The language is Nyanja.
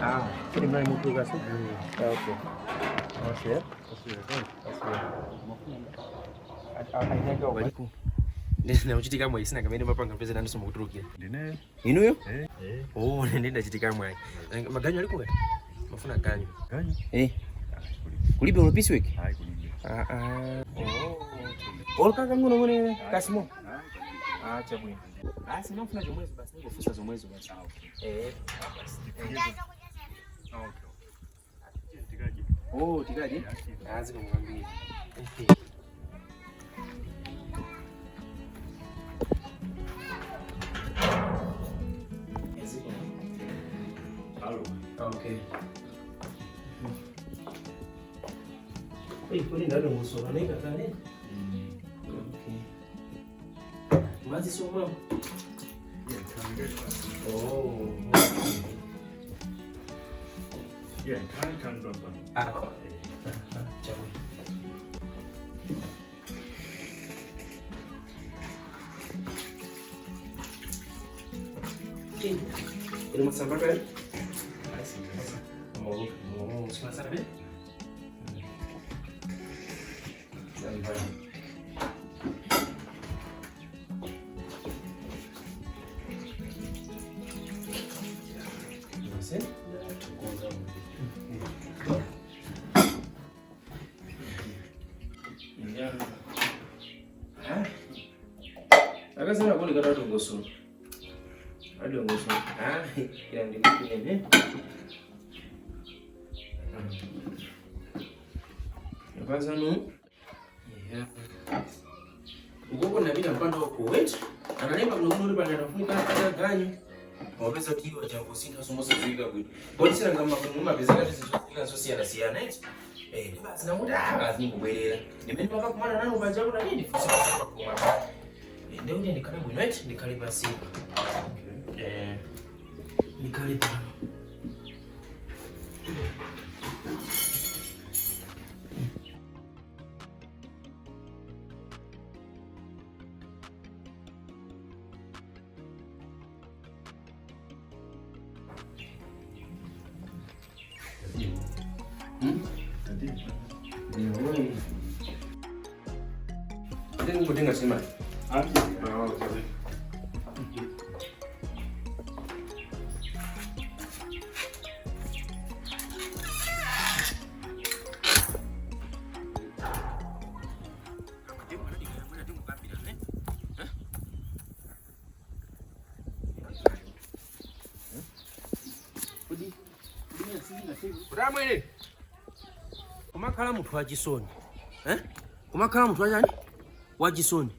Ah, Kodi mnali mutuluka so? Okay. Wasiya. Waliko. Ndinachitika mwayi sina kamene mapanga pesa nandiso mukutulukira. Ndine. Inuyo? Eh. Eh. Oh, ndindachitika mwayi. Maganyo aliko ngati? Mafuna ganyo. Ganyo? Eh. Kulibe ulo piece work? Hayi kulibe. Ah ah. Oh. Olka kangono ngone kasimo. Ah, chabwino. Basi mafuna zomwezo basi ningofusa zomwezo basi. Ah, okay. Eh. Basi. Ah, okay. Tikaje. Oh, tikaje? Ah, ziko mwambie. Hello. Okay. Hey, kuli ndalongosola naye kakale. Okay. Madzi somwa. Yeah, can we get Oh. Yeah, can drop. Ah. Chabwino. Ino masamba kale? I see. Oh, oh, simasabe? Samba. Basi? Yeah. Ah. Akasema kuli kata dongoso. Adongoso. Ah, ila ndikukunene. Apazanu. Yeah. Ukoko napita mpando wako wait. Analemba kuno kuno pano anafunika ata ganyu. Wapeza tiwa changu sintha somosa zuika bwino. Kodi sina ngama kumuma pezeka tizizosiyana sosiyana siyana eti. Eh, basi nakuti ah basi nikubwerera. Ndimene makakumana nanu paja kuna nini fusa pakuma. Ndikuti ndikhale bwino eti ndikhale pansi. Okay. Eh, ndikhale pano. Ndingotenga chimali. Ah, okay. Kutamwene kumakhala munthu wachisoni eh? Kumakhala munthu wachani wachisoni.